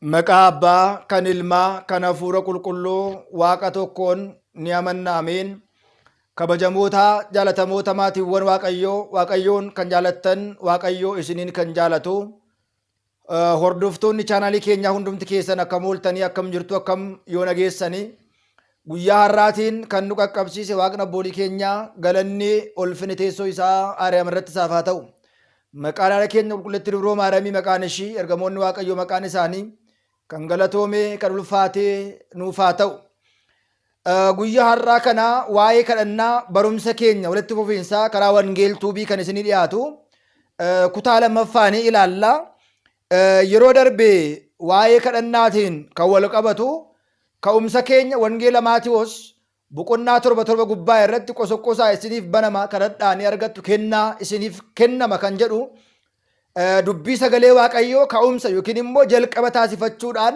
Maqaa Abbaa, kan Ilmaa, kan Hafuura Qulqulluu Waaqa tokkoon ni amanna. Ameen. Kabajamoota jaalatamoota maatiiwwan Waaqayyoo, Waaqayyoon kan jaalattan, Waaqayyoo isiniin kan jaalatu. Hordoftoonni chaanaalii keenyaa hundumti keessan akkam ooltanii, akkam jirtu, akkam yoo nageessanii. Guyyaa har'aatiin kan nu qaqqabsiise Waaqni abboolii keenyaa galanni ulfinni teessoo isaa Aariyaam irratti isaaf haa ta'u. Maqaan haadha keenya qulqulleettii Dubroo Maaramii maqaan ishii ergamoonni Waaqayyoo maqaan isaanii kan galatoome kan ulfaate nuuf haa ta'u. Guyyaa har'aa kana waa'ee kadhannaa barumsa keenya walitti fufiinsaa karaa Wangeel Tuubii kan isinii dhiyaatu kutaa lammaffaa ni ilaalla. Yeroo darbe waa'ee kadhannaatiin kan wal qabatu ka'umsa keenya Wangeela Maatiwoos Boqonnaa 7 7 gubbaa irratti qosoqqosaa isiniif banama kadhadhaa ni argattu kennaa isiniif kennama kan jedhu dubbii sagalee Waaqayyoo ka'umsa yookiin immoo jalqaba taasifachuudhaan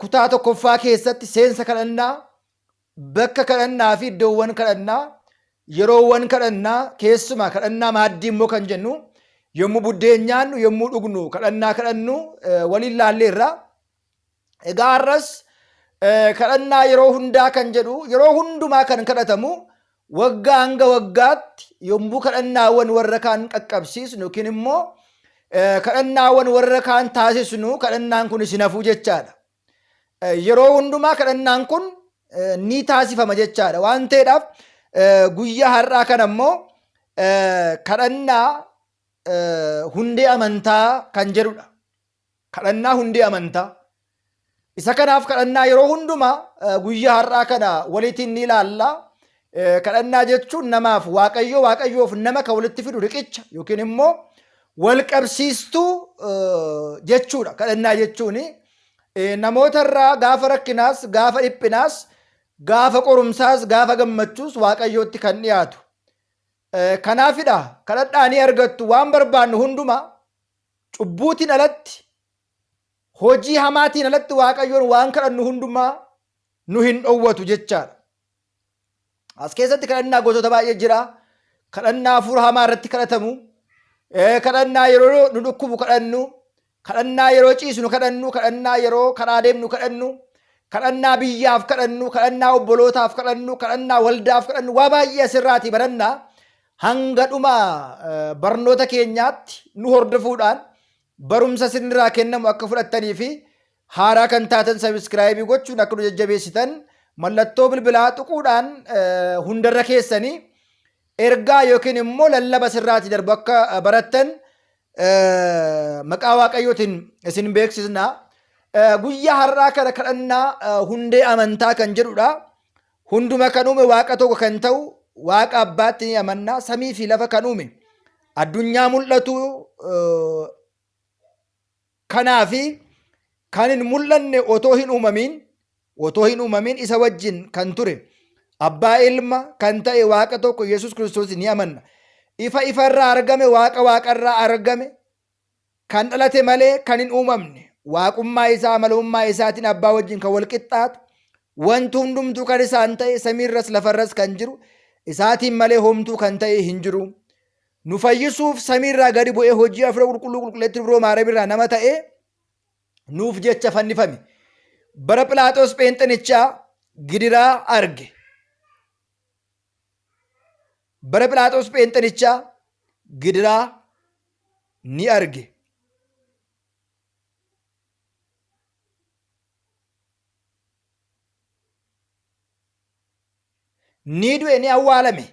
kutaa tokkoffaa keessatti seensa kadhannaa bakka kadhannaa fi iddoowwan kadhannaa yeroowwan kadhannaa keessumaa kadhannaa maaddii immoo kan jennu yommuu buddeen nyaannu yommuu dhugnu kadhannaa kadhannu waliin laalleerra. Egaa har'as kadhannaa yeroo hundaa kan jedhu yeroo hundumaa kan kadhatamu waggaa hanga waggaatti yommuu kadhannaawwan warra kaan qaqqabsiisnu yookiin immoo kadhannaawwan warra kaan taasisnu kadhannaan kun isin hafuu jechaadha. Yeroo hundumaa kadhannaan kun ni taasifama jechaadha. Waan ta'eedhaaf guyyaa har'aa kana immoo kadhannaa hundee amantaa kan jedhudha. Kadhannaa hundee amantaa. Isa kanaaf kadhannaa yeroo hundumaa guyyaa har'aa kana waliitiin ni ilaalla. Kadhannaa jechuun namaaf Waaqayyoo, Waaqayyoof nama kan walitti fidu riqicha yookiin immoo wal qabsiistuu jechuudha. Kadhannaa jechuun namoota irraa gaafa rakkinaas, gaafa dhiphinaas, gaafa qorumsaas, gaafa gammachuus Waaqayyootti kan dhiyaatu. Kanaafidha kadhadhaa ni argattu waan barbaannu hundumaa Cubbuutiin alatti, hojii hamaatiin alatti Waaqayyoon waan kadhannu hundumaa nu hin dhowwatu jechaadha. As keessatti kadhannaa gosoota baay'ee jira. Kadhannaa hafuura hamaa irratti kadhatamu, kadhannaa yeroo nu dhukkubu kadhannu, kadhannaa yeroo ciisnu kadhannu, kadhannaa yeroo karaa deemnu kadhannu, kadhannaa biyyaaf kadhannu, kadhannaa obbolootaaf kadhannu, kadhannaa waldaaf kadhannu, waa baay'ee asirraatii barannaa. Hanga dhuma barnoota keenyaatti nu hordofuudhaan barumsa isinirraa kennamu akka fudhattanii fi haaraa kan taatan sabiskiraayibii gochuun akka nu jajjabeessitan mallattoo bilbilaa tuquudhaan hundarra keessanii ergaa yookiin immoo lallaba sirraatii darbu akka barattan maqaa Waaqayyootiin isin beeksisna. Guyyaa har'aa kana kadhannaa hundee amantaa kan jedhudha. Hunduma kan uume Waaqa tokko kan ta'u Waaqa Abbaatti ni amanna. Samii fi lafa kan uume addunyaa mul'atu kanaa fi kan hin mul'anne otoo hin uumamiin isa wajjin kan ture abbaa ilma kan ta'e Waaqa tokko Yesuus Kiristoos ni amanna. Ifa ifarraa argame Waaqa waaqarraa argame kan dhalate malee kan hin uumamne, waaqummaa isaa amalummaa isaatiin abbaa wajjin kan wal qixxaatu, wanti hundumtuu kan isaan ta'e, samiirras lafarras kan jiru, isaatiin malee homtuu kan ta'e hin jiru. Nu fayyisuuf samiirraa gadi bu'ee hojii Hafuura Qulqulluu Qulqulleettii Dubroo Maariyaam irraa nama ta'ee nuuf jecha fannifame. Bara Philaaxoos Pheenxenichaa gidiraa arge. Bara Philaaxoos Pheenxenichaa gidiraa ni arge. Ni du'e ni awwaalame.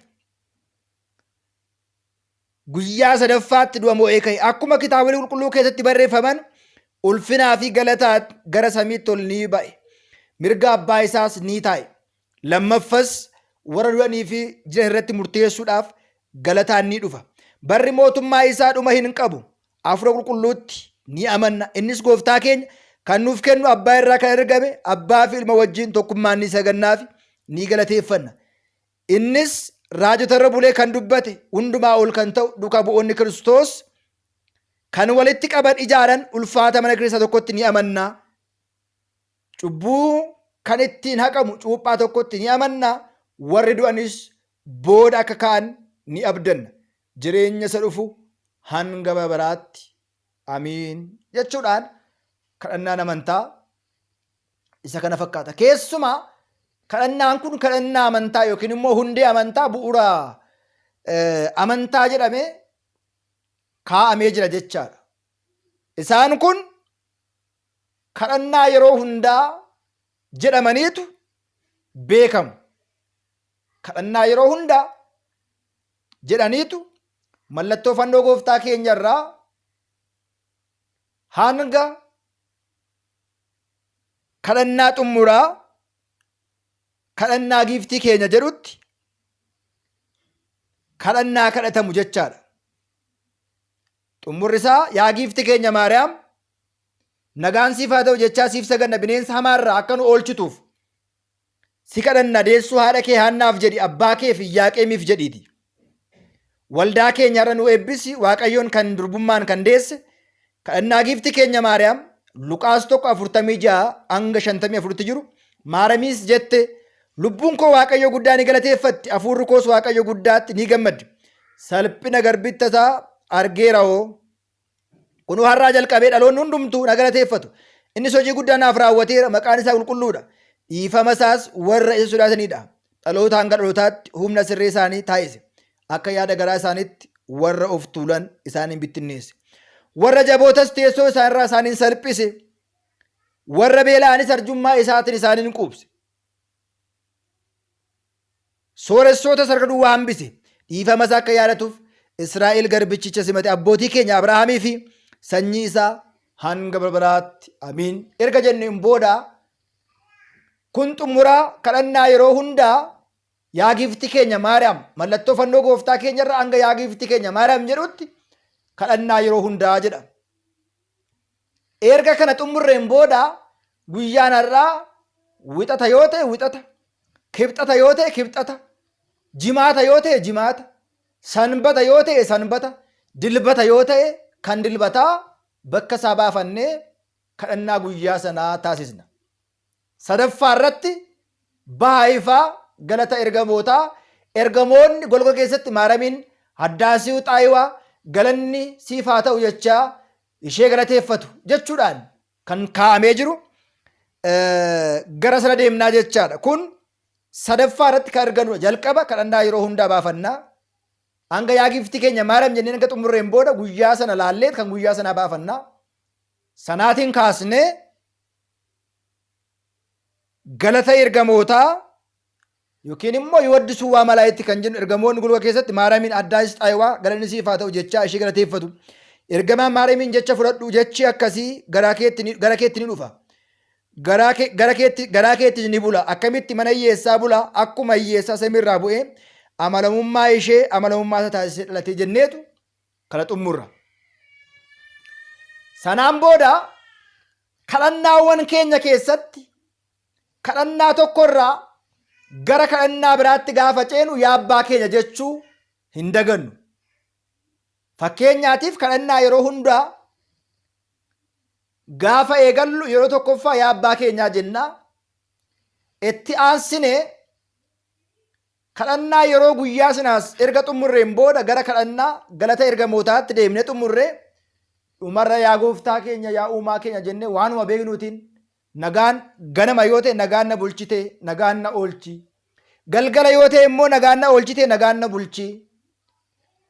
Guyyaa sadaffaatti du'a mo'ee ka'e. Akkuma kitaabolee qulqulluu keessatti barreeffaman ulfinaa fi galataa gara samiitti ol ni ba'e. Mirga abbaa isaas ni taa'e. Lammaffas warra du'anii fi jiran irratti murteessuudhaaf galataan ni dhufa. Barri mootummaa isaa dhuma hin qabu. Hafuura qulqulluutti ni amanna. Innis gooftaa keenya kan nuuf kennu abbaa irraa kan ergame abbaa fi ilma wajjin tokkummaan ni sagannaa fi ni galateeffanna. Innis raajota irra bulee kan dubbate hundumaa ol kan ta'u duukaa bu'oonni Kiristoos kan walitti qaban ijaaran ulfaata mana kiristaanaa tokkotti ni amanna. Cubbuu kan ittiin haqamu cuuphaa tokkotti ni amanna. Warri du'anis booda akka ka'an ni abdanna. Jireenya isa dhufu hanga bara baraatti. Amiin jechuudhaan Kadhannaan amantaa isa kana fakkaata. Keessumaa kadhannaan kun kadhannaa amantaa yookiin immoo hundee amantaa bu'uura amantaa jedhamee kaa'amee jira jechaadha. Isaan kun kadhannaa yeroo hundaa jedhamaniitu beekamu. Kadhannaa yeroo hundaa jedhaniitu mallattoo fannoo gooftaa keenya irraa hanga kadhannaa xumuraa kadhannaa giiftii keenya jedhutti kadhannaa kadhatamu jechaadha. Xumurri isaa yaa giifti keenya Maariyaam nagaan siif haa ta'u jechaa siif saganna bineensa hamaarraa akka nu oolchituuf si kadhanna deessuu haadha kee Haannaaf jedhi abbaa kee fi Iyyaaqeemiif jedhiiti. Waldaa keenya irra nu eebbisi Waaqayyoon kan durbummaan kan deesse kadhannaa giifti keenya Maariyaam Luqaas 1:46 hanga 54tti jiru Maaramiis jette lubbuun koo Waaqayyo guddaa ni galateeffatti hafuurri koos Waaqayyo guddaatti ni gammaddi salphina garbitta isaa argeera hoo Kunoo har'aa jalqabee dhaloonni hundumtuu na galateeffatu. Innis hojii guddaa naaf raawwateera, maqaan isaa qulqulluudha. Dhiifama isaas warra isa sodaatanidha. Dhaloota hanga dhalootaatti humna sirree isaanii taasise. Akka yaada garaa isaaniitti warra of tuulan isaaniin bittinneesse. Warra jabootas teessoo isaanirraa isaaniin salphise. Warra beela'anis arjummaa isaatiin isaaniin quubse. Sooressoota harka duwwaa hambise. Dhiifama isaa akka yaadatuuf Israa'el garbichicha simate abbootii keenya Abrahaamii fi sanyii isaa hanga barbaraatti amiin. Erga jenneen booda kun xumuraa kadhannaa yeroo hundaa yaa giifti keenya Maariyaam mallattoo fannoo gooftaa keenya irra hanga yaa giifti keenya Maariyaam jedhutti kadhannaa yeroo hundaa jedha. Erga kana xumurreen booda guyyaan har'aa wixata yoo ta'e wixata, kibxata yoo ta'e kibxata, jimaata yoo ta'e jimaata, sanbata yoo ta'e sanbata, dilbata yoo ta'e kan dilbataa bakka isaa baafannee kadhannaa guyyaa sanaa taasisna. Sadaffaa irratti baha ifaa galata ergamootaa ergamoonni golga keessatti maaramiin haddaasiyuu xaayiwaa galanni siif haa ta'u jechaa ishee galateeffatu jechuudhaan kan kaa'amee jiru gara sana deemnaa jechaadha. Kun sadaffaa irratti kan argannudha. Jalqaba kadhannaa yeroo hundaa baafannaa. Hanga yaa giiftii keenya maaram jennee hanga xumurreen booda guyyaa sana laallee kan guyyaa sanaa baafannaa. Sanaatiin kaasnee galata ergamootaa yookiin immoo yuwaddisuu waa malaayitti kan jennu ergamoonni golga keessatti maaramiin addaas xaayawaa galanni siif haa ta'u jechaa ishee galateeffatu. Ergamaan maaramiin jecha fudhadhu jechi akkasii garaa keetti ni gara keetti ni dhufa. Garaa kee gara keetti garaa keetti ni bula. Akkamitti mana hiyyeessaa bula akkuma hiyyeessaa samiirraa bu'ee amalamummaa ishee amalamummaa isaa taasisee dhalatee jenneetu kana xumurra. Sanaan booda kadhannaawwan keenya keessatti kadhannaa tokkorraa gara kadhannaa biraatti gaafa ceenu yaa abbaa keenya jechuu hin dagannu. Fakkeenyaatiif kadhannaa yeroo hundaa gaafa eegallu yeroo tokkoffaa yaa abbaa keenyaa jennaa. Itti aansinee Kadhannaa yeroo guyyaa sanaas erga xumurreen booda gara kadhannaa galata ergamootaatti deemnee xumurree dhumarra yaa gooftaa keenya yaa uumaa keenya jennee waanuma beeknuutiin nagaan ganama yoo ta'e nagaan na bulchite nagaan na oolchi galgala yoo ta'e immoo nagaan na oolchite nagaan na bulchi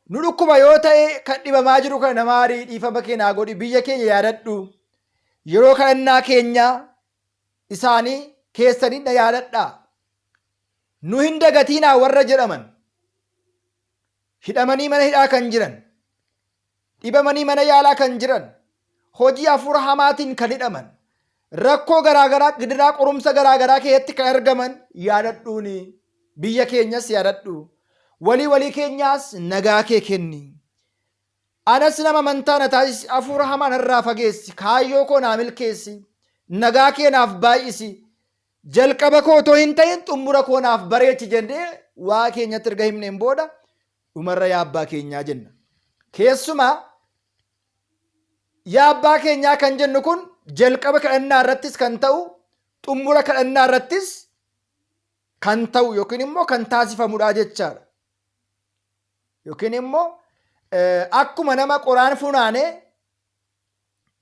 nu dhukkuba yoo ta'e kan dhibamaa jiru kana nama arii dhiifama kee naa godhi biyya keenya yaadadhu yeroo kadhannaa keenya isaanii keessanii na yaadadhaa Nu hin dagatiinaa warra jedhaman, hidhamanii mana hidhaa kan jiran, dhibamanii mana yaalaa kan jiran, hojii hafuura hamaatiin kan hidhaman, rakkoo garaagaraa, gidiraa qorumsa garaagaraa keessatti kan argaman yaadadhuuni. Biyya keenyas yaadadhu. Walii walii keenyaas nagaa kee kenni. Anas nama amantaa na taasisi, hafuura hamaa narraa fageessi, kaayyoo koo naa milkeessi, nagaa kee naaf baay'isi, jalqaba koo otoo hin ta'in xumura koo naaf bareechi jennee waa keenyatti erga himneen booda dhumarra yaa abbaa keenyaa jenna. Keessumaa yaa abbaa keenyaa kan jennu kun jalqaba kadhannaa irrattis kan ta'u xumura kadhannaa irrattis kan ta'u yookiin immoo kan taasifamudha jechaadha. Yookiin immoo akkuma nama qoraan funaanee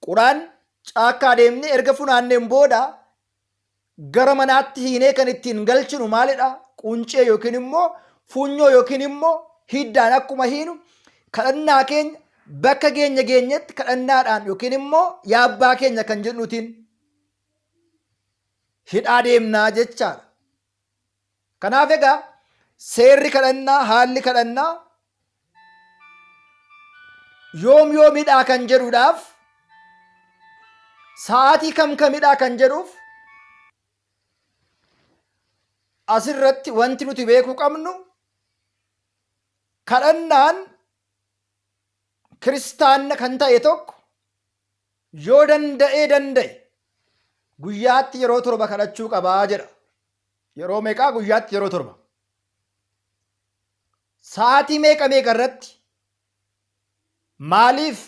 qoraan Caakkaa deemnee erga funaanneen booda gara manaatti hiinee kan ittiin galchinu maalidha? Quncee yookiin immoo funyoo yookiin immoo hiddaan akkuma hiinu kadhannaa keenya bakka geenya geenyetti kadhannaadhaan yookiin immoo yaa abbaa keenya kan jedhuutiin hidhaa deemnaa jechaadha. Kanaaf egaa seerri kadhannaa haalli kadhannaa yoom yoomidhaa kan jedhuudhaaf sa'aatii kam kamidhaa kan jedhuuf asirratti wanti nuti beekuu qabnu kadhannaan kiristaanna kan ta'e tokko yoo danda'ee danda'e guyyaatti yeroo torba kadhachuu qabaa jedha. Yeroo meeqaa? Guyyaatti yeroo torba. Sa'aatii meeqa meeqa irratti maaliif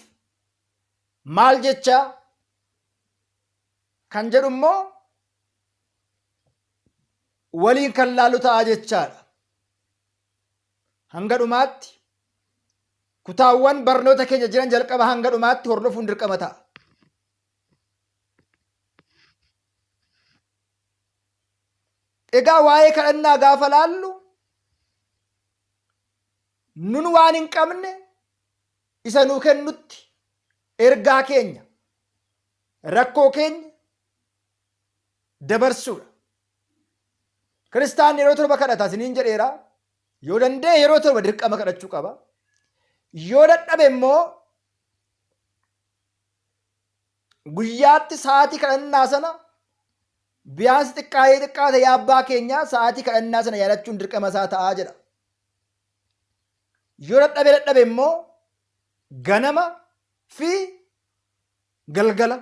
maal jechaa kan jedhu immoo waliin kan laalu ta'a jechaadha. Hanga dhumaatti kutaawwan barnoota keenya jiran jalqaba hanga dhumaatti hordofuun dirqama ta'a. Egaa waa'ee kadhannaa gaafa laallu nun waan hin qabne isa nuu kennutti ergaa keenya rakkoo keenya dabarsuudha. Kiristaanni yeroo torba kadhata isiniin jedheera. Yoo danda'e yeroo torba dirqama kadhachuu qaba. Yoo dadhabe immoo guyyaatti sa'aatii kadhannaa sana biyaansi xiqqaayee xiqqaate yaa abbaa keenyaa sa'aatii kadhannaa sana yaadachuun dirqama isaa ta'aa jedha. Yoo dadhabe dadhabe immoo ganama fi galgala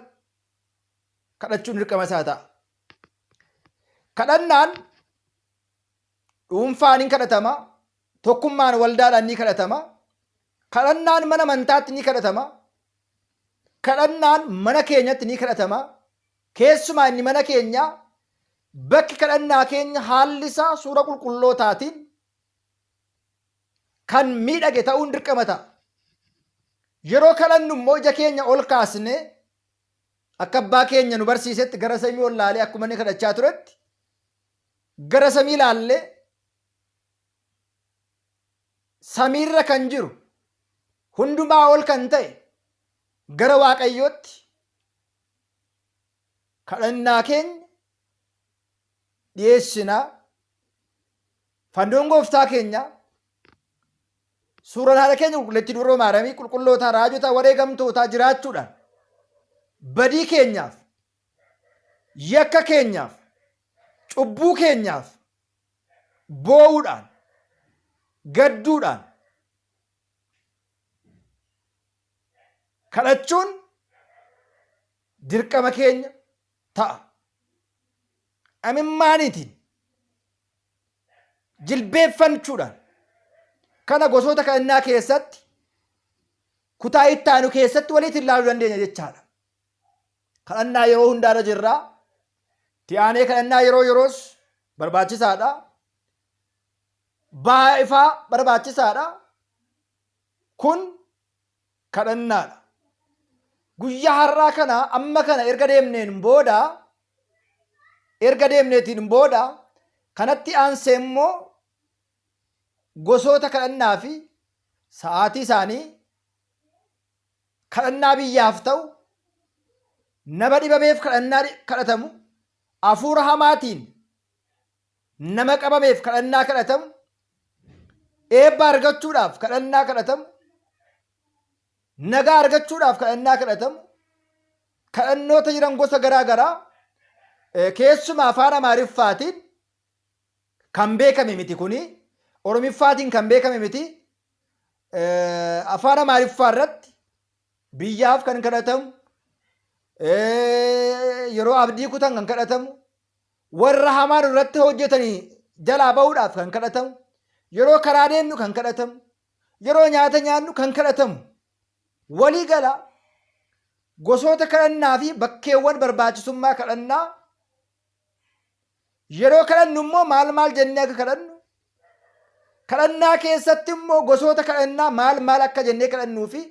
kadhachuun dirqama isaa ta'a. Kadhannaan dhuunfaan hin kadhatama, tokkummaan waldaadhaan ni kadhatama, kadhannaan mana amantaatti ni kadhatama, kadhannaan mana keenyatti ni kadhatama. Keessumaa inni mana keenyaa bakki kadhannaa keenya haalli isaa suura qulqullootaatiin kan miidhage ta'uun dirqama ta'a. Yeroo kadhannu immoo ija keenya ol kaasnee akka abbaa keenya nu barsiisetti gara samii ol laalee akkuma inni kadhachaa turetti gara samii laallee samiirra kan jiru hundumaa ol kan ta'e gara Waaqayyootti kadhannaa keenya dhiyeessinaa. Fannoon gooftaa keenya suuraan haadha keenya qulqulleettii dubroo Maariyaamii qulqullootaa raajotaa wareegamtootaa jiraachuudhaan badii keenyaaf yakka keenyaaf cubbuu keenyaaf boo'uudhaan gadduudhaan kadhachuun dirqama keenya ta'a. Imimmaaniitiin jilbeeffachuudhaan kana gosoota kadhannaa keessatti kutaa itti aanu keessatti walitti ilaaluu dandeenya jechaadha. Kadhannaa yeroo hundaarra jirra. Itti aanee kadhannaa yeroo yeroos barbaachisaadha. Ba'a ifaa barbaachisaadha. Kun kadhannaadha. Guyyaa har'aa kana amma kana erga deemneen booda erga deemneetiin booda kanatti aansee immoo gosoota kadhannaa fi sa'aatii isaanii kadhannaa biyyaaf ta'u nama dhibameef kadhannaa kadhatamu hafuura hamaatiin nama qabameef kadhannaa kadhatamu eebba argachuudhaaf kadhannaa kadhatamu nagaa argachuudhaaf kadhannaa kadhatamu kadhannoota jiran gosa garaa garaa keessumaa afaan Amaariffaatiin kan beekame miti kuni Oromiffaatiin kan beekame miti afaan Amaariffaa irratti biyyaaf kan kadhatamu yeroo abdii kutan kan kadhatamu warra hamaa nurratti hojjetanii jalaa bahuudhaaf kan kadhatamu yeroo karaa deemnu kan kadhatamu yeroo nyaata nyaannu kan kadhatamu walii gala gosoota kadhannaa fi bakkeewwan barbaachisummaa kadhannaa yeroo kadhannu immoo maal maal jennee akka kadhannu kadhannaa keessatti immoo gosoota kadhannaa maal maal akka jennee kadhannuu fi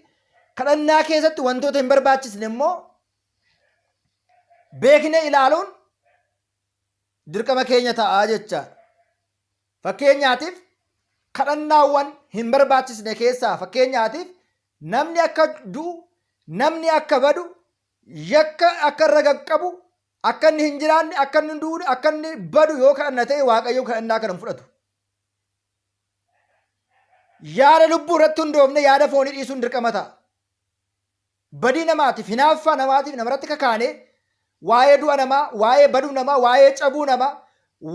kadhannaa keessatti wantoota hin barbaachisne immoo beeknee ilaaluun dirqama keenya ta'a jechaadha. Fakkeenyaatiif kadhannaawwan hin barbaachisne keessaa fakkeenyaatiif namni akka du'u, namni akka badu, yakka akka irra qaqqabu, akka inni hin jiraanne, akka inni du'u, akka inni badu yoo kadhanna ta'e Waaqayyo kadhannaa kana hin fudhatu. Yaada lubbuu irratti hundoofne yaada foonii dhiisuun dirqama ta'a. Badii namaatiif, hinaaffaa namaatiif namarratti kakaanee waa'ee du'a namaa, waa'ee baduu namaa, waa'ee cabuu namaa,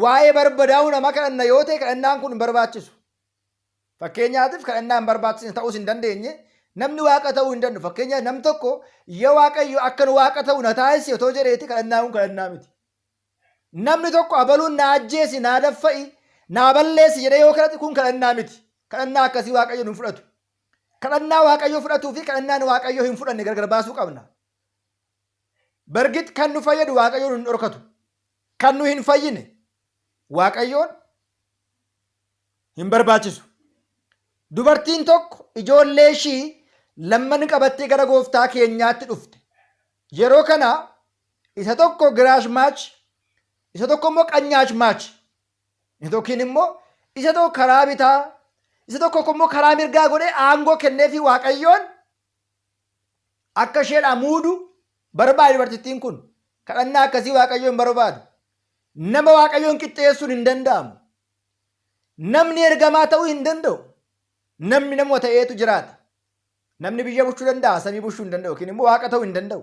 waa'ee barbadaa'uu namaa kadhanna yoo ta'e kadhannaan kun hin barbaachisu. Fakkeenyaatiif kadhannaa hin barbaachisne ta'uus hin dandeenye namni waaqa ta'uu hin danda'u. Fakkeenyaaf nam tokko yoo Waaqayyo akkan waaqa ta'u na taasise otoo jedheeti kadhannaan kun kadhannaa miti. Namni tokko abaluun na ajjeesi, naa daffa'i, naa balleessi jedhee yoo kadhate kun kadhannaa miti. Kadhannaa akkasii Waaqayyo hin fudhatu. Kadhannaa Waaqayyo fudhatuu fi kadhannaan Waaqayyo hin fudhanne gargar baasuu qabna. Bargit kan nu fayyadu Waaqayyoon hin dhorkatu. Kan nu hin fayyine Waaqayyoon hin barbaachisu. Dubartiin tokko ijoollee ishii lamman qabattee gara gooftaa keenyaatti dhufte. Yeroo kana isa tokko giraash maach, isa tokko immoo qanyaach maach, yookiin immoo isa tokko karaa bitaa, isa tokko immoo karaa mirgaa godhee aangoo kenneefii Waaqayyoon akka isheedhaa muudu barbaade dubartittiin kun. Kadhannaa akkasii Waaqayyoon hin barbaadu. Nama Waaqayyoon qixxeessuun hin danda'amu. Namni ergamaa ta'uu hin danda'u. Namni namuma ta'eetu jiraata. Namni biyya bulchuu danda'a, samii bulchuu hin danda'u yookiin immoo waaqa ta'uu hin danda'u.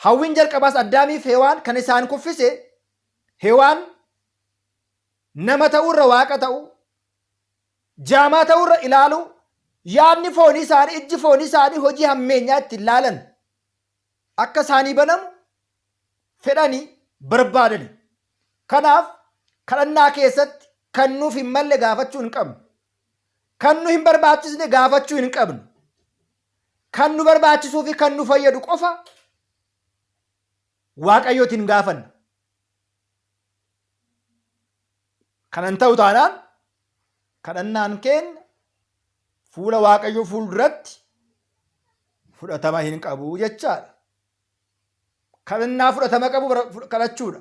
Hawwiin jalqabaas Addaamiif Hewaan kan isaan kuffise Hewaan nama ta'uurra waaqa ta'uu, jaamaa ta'uurra ilaaluu, yaadni foonii isaanii, ijji foonii isaanii hojii hammeenyaa ittiin laalan akka isaanii banamu fedhanii barbaadani. Kanaaf kadhannaa keessatti kan nuuf hin malle gaafachuu hin qabnu. Kan nu hin barbaachisne gaafachuu hin qabnu. Kan nu barbaachisuu fi kan nu fayyadu qofa Waaqayyootiin gaafanna. Kanan ta'u taanaan kadhannaan keenya fuula Waaqayyoo fuulduratti fudhatama hin qabu jechaadha. Kadhannaa fudhatama qabu kadhachuudha.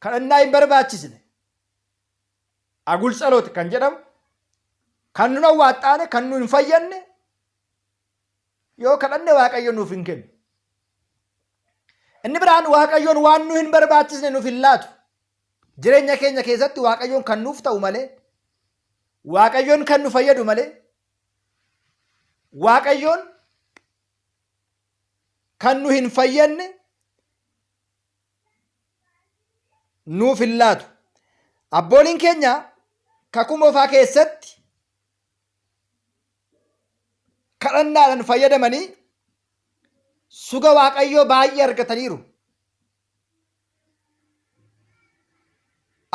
Kadhannaa hin barbaachisne. Agul tsaloot kan jedhamu kan nun awwaaxxaane kan nu hin fayyanne yoo kadhanne Waaqayyo nuuf hin kennu. Inni biraan Waaqayyoon waan nu hin barbaachisne nuuf hin laatu. Jireenya keenya keessatti Waaqayyoon kan nuuf ta'u malee, Waaqayyoon kan nu fayyadu malee, Waaqayyoon kan nu hin fayyanne nuuf hin laatu. Abbooliin keenya kakuu moofaa keessatti kadhannaadhaan fayyadamanii suga Waaqayyoo baay'ee argataniiru.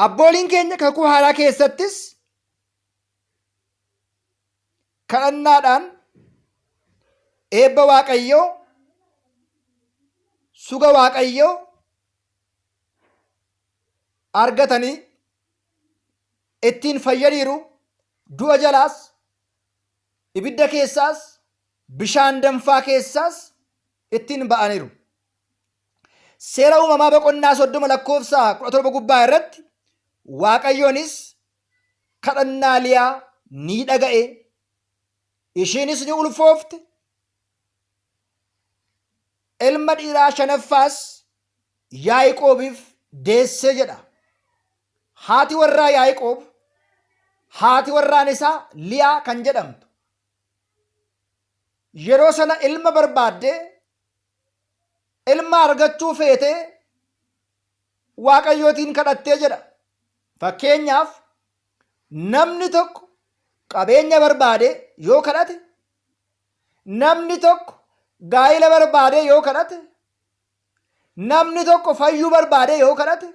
Abbooliin keenya kakuu haaraa keessattis kadhannaadhaan eebba Waaqayyoo, suga Waaqayyoo argatanii ittiin fayyaniiru. Du'a jalaas, ibidda keessaas, bishaan danfaa keessaas ittiin ba'aniiru. Seera uumamaa boqonnaa 30 lakkoofsa 17 gubbaa irratti Waaqayyoonis kadhannaa Liyaa ni dhaga'e, ishiinis ni ulfoofte, ilma dhiiraa shanaffaas Yaaqoobiif deesse jedha. Haati warraa Yaaqoob, haati warraan isaa Liyaa kan jedhamtu, yeroo sana ilma barbaaddee ilma argachuu feetee Waaqayyootiin kadhattee jedha. Fakkeenyaaf namni tokko qabeenya barbaade yoo kadhate, namni tokko gaa'ila barbaade yoo kadhate, namni tokko fayyuu barbaade yoo kadhate,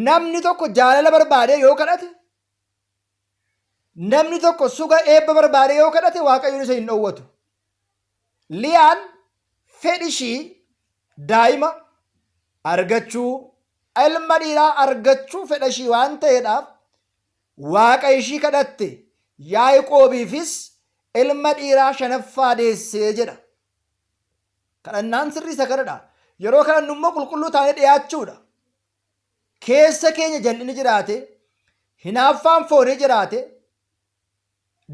namni tokko jaalala barbaade yoo kadhate, namni tokko suga eebba barbaade yoo kadhate Waaqayyoon isa hin dhowwatu. Liyaan fedhi ishii daa'ima argachuu, ilma dhiiraa argachuu fedha ishii waan ta'eedhaaf Waaqa ishii kadhatte, Yaaqoobiifis ilma dhiiraa shanaffaa deessee jedha. Kadhannaan sirrii isa kanadha. Yeroo kadhannu immoo qulqulluu taanee dhiyaachuudha. Keessa keenya jal'inni jiraate, hinaaffaan foonii jiraate,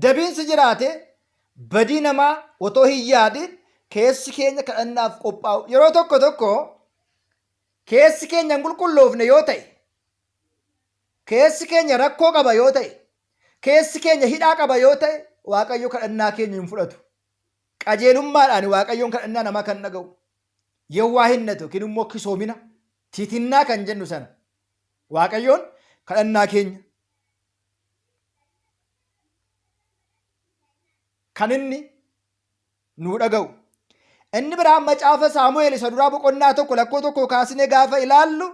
dabiinsi jiraate, badii namaa otoo hin yaadin keessi keenya kadhannaaf qophaa'u. Yeroo tokko tokko keessi keenya hin qulqulloofne yoo ta'e, keessi keenya rakkoo qaba yoo ta'e, keessi keenya hidhaa qaba yoo ta'e, Waaqayyo kadhannaa keenya hin fudhatu. Qajeelummaadhaan Waaqayyoon kadhannaa namaa kan dhaga'u. Yewwaahinnat yookiin immoo kisoomina, tiitinnaa kan jennu sana. Waaqayyoon kadhannaa keenya kan inni nuu dhaga'u. Inni biraan macaafa Saamu'eel isa duraa boqonnaa 1 lakkoo 1 kaasnee gaafa ilaallu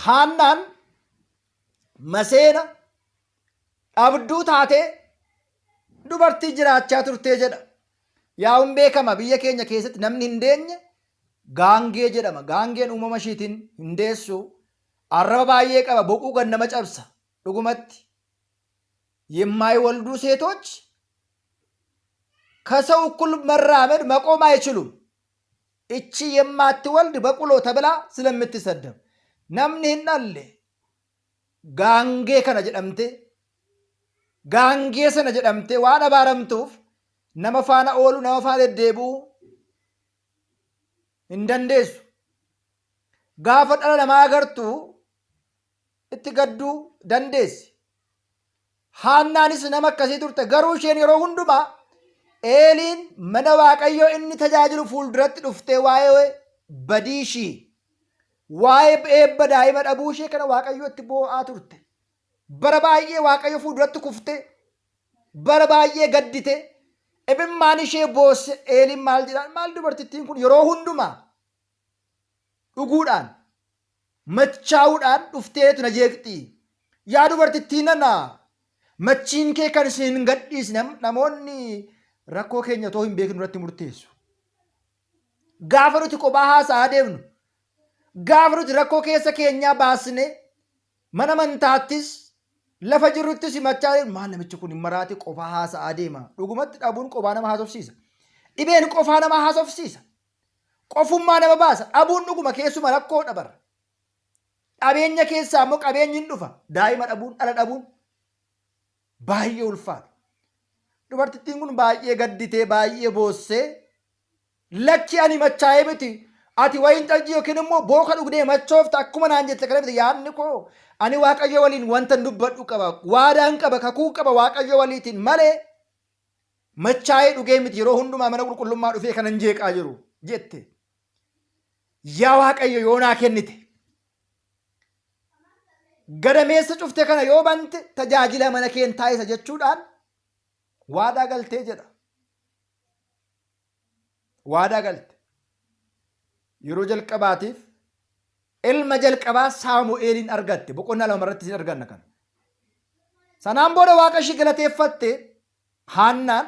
Haannaan maseena dhabduu taatee dubartii jiraachaa turtee jedha. Yaa'uun beekama biyya keenya keessatti namni hin deenye gaangee jedhama. Gaangeen uumama ishiitiin hin deessu. Arraba baay'ee qaba boquu gad nama cabsa. Dhugumatti የማይወልዱ ሴቶች ከሰው እኩል መራመድ መቆም አይችሉም። እቺ የማትወልድ በቅሎ ተብላ ስለምትሰደብ namni hin dhalle gaangee kana jedhamte gaangee sana jedhamte waan abaaramtuuf nama faana oolu nama faana deddeebi'uu hin dandeessu. Gaafa dhala namaa agartu itti gadduu dandeessi. Haannaanis nama akkasii turte garuu isheen yeroo hundumaa Eeliin mana Waaqayyoo inni tajaajilu fuulduratti dhuftee waa'ee badii ishii waa'ee eebba daa'ima dhabuu ishee kana Waaqayyootti boo'aa turte. Bara baay'ee Waaqayyo fuulduratti kuftee bara baay'ee gaddite imimmaan ishee boosse Eeliin maal jedhaan maal dubartittiin kun yeroo hundumaa dhuguudhaan machaa'uudhaan dhufteetu na jeeqxi. Yaa dubartittii nana machiin kee kan isin hin gadhiisne namoonni rakkoo keenya otoo hin beekin irratti murteessu. Gaafa nuti kophaa haasa'aa deemnu, gaafa nuti rakkoo keessa keenyaa baasne mana amantaattis lafa jirruttis himachaa deemnu maal namichi kun hin maraate qofaa haasa'aa deema. Dhugumatti dhabuun qofaa nama haasofsiisa. Dhibeen qofaa nama haasofsiisa. Qofummaa nama baasa. Dhabuun dhuguma keessuma rakkoodha bara. Qabeenya keessaa immoo qabeenyi hin dhufa. Daa'ima dhabuun, dhala dhabuun baay'ee ulfaata. Dubartittiin kun baay'ee gadditee, baay'ee boossee lakki ani machaa'ee miti. Ati wayin xajjii yookiin immoo booka dhugdee machoofta akkuma naan jette kana miti yaadni koo ani Waaqayyo waliin wanta dubbadhu qaba. Waadaan qaba, kakuu qaba Waaqayyo waliitiin malee machaa'ee dhugee miti yeroo hundumaa mana qulqullummaa dhufee kanan jeeqaa jiru jette. Yaa Waaqayyo yoo naa kennite gadameessa cufte kana yoo bante tajaajila mana keen taasisa jechuudhaan waadaa galtee jedha. Waadaa galte. Yeroo jalqabaatiif ilma jalqabaa Saamu'eeliin argatte. Boqonnaa 2 irratti isin arganna kana. Sanaan booda Waaqa ishii galateeffatte Haannaan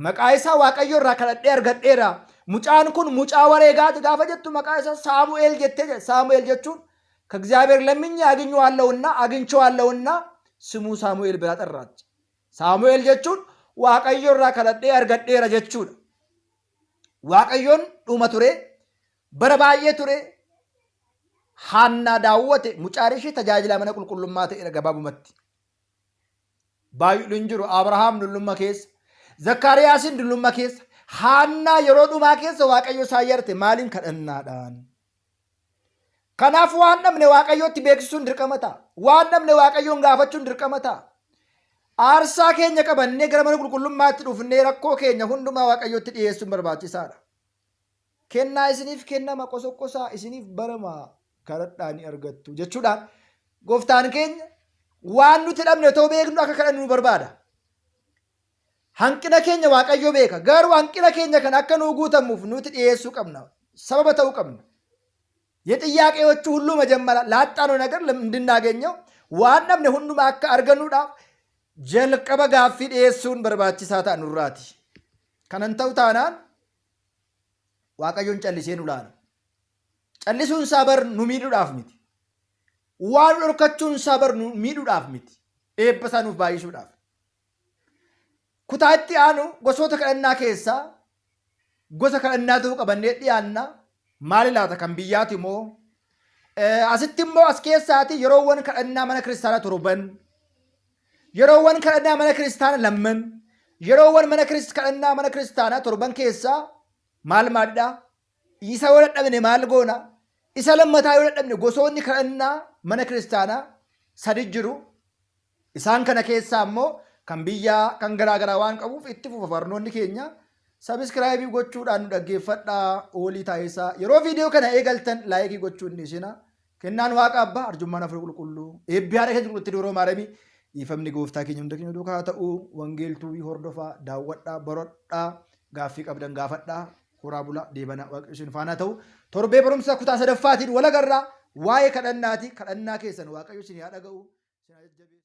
maqaa isaa Waaqayyo irraa kadhadhee argadheera. Mucaan kun mucaa wareegaati gaafa jettu maqaa isaa Saamu'eel jettee jedhe. Saamu'eel jechuun ከእግዚአብሔር ለምኜ አግኘዋለሁና አግኝቼዋለሁና ስሙ ሳሙኤል ብላ ጠራች። Saamu'eel jechuun Waaqayyo irraa kadhadhee argadheera jechuudha. Waaqayyoon dhuma ture, bara baay'ee ture, Haannaa daawwate mucaan ishee tajaajilaa mana qulqullummaa ta'eera gabaabumatti. Baay'een hin jiru Abrahaam dullumma keessa, Zakkaariyaasin dullumma keessa, Haannaa yeroo dhumaa keessa Waaqayyo isaa yarte maaliin kadhannaadhaan. Kanaaf waan dhabne Waaqayyootti beeksisuun dirqama ta'a. Waan dhabne Waaqayyoon gaafachuun dirqama ta'a. Aarsaa keenya qabannee gara mana qulqullummaatti dhufnee rakkoo keenya hundumaa Waaqayyootti dhiyeessuun barbaachisaadha. Kennaa isiniif kennama qosoqqosaa isiniif barama kadhadhaa ni argattu jechuudhaan gooftaan keenya waan nuti dhabne otoo beeknu akka kadhannu nu barbaada. Hanqina keenya Waaqayyo beeka. Garuu hanqina keenya kan akka nuu guutamuuf nuti dhiyeessuu qabna. Sababa ta'uu qabna. የጥያቄዎቹ ሁሉ መጀመሪያ ላጣነው ነገር እንድናገኘው waan dhabne hundumaa akka argannuudhaaf jalqaba gaaffii dhiyeessuun barbaachisaa ta'a nurraati. Kanan ta'u taanaan Waaqayyoon callisee nu laala. Callisuun isaa bar nu miidhuudhaaf miti. Waan dhorkachuun isaa bar nu miidhuudhaaf miti. Eebba isaa nuuf baay'isuudhaaf. Kutaa itti aanu gosoota kadhannaa keessaa gosa kadhannaa ta'uu qabannee dhiyaanna. Maali laata kan biyyaati moo? Asitti immoo as keessaati yeroowwan kadhannaa mana kiristaanaa torban, yeroowwan kadhannaa mana kiristaanaa lamman, yeroowwan mana kadhannaa mana kiristaanaa torban keessaa maal maalidha? Isa yoo dadhabne maal goona? Isa lammataa yoo dadhabne gosoonni kadhannaa mana kiristaanaa sadi jiru. Isaan kana keessaa immoo kan biyyaa kan garaa garaa waan qabuuf itti fufa barnoonni keenya. Subscribe gochuudhaan nu dhaggeeffadhaa oolii taasisaa. Yeroo viidiyoo kana eegaltan like gochuu hin dhiisina. Kennaan Waaqa Abbaa, arjummaan Hafuura Qulqulluu, eebbi haadha keenya qulqulluutti Dubroo Maaramii, dhiifamni gooftaa keenya hunda keenya duukaa haa ta'u. Wangeeltuu hordofaa, daawwadhaa, baradhaa, gaaffii qabdan gaafadhaa. Horaa bulaa deebanaa Waaqayyo isin faana haa ta'u. Torbee barumsa kutaa sadaffaatiin wal agarraa waa'ee kadhannaati. Kadhannaa keessan Waaqayyo isin haa dhaga'u. Isin haa jajjabeessu.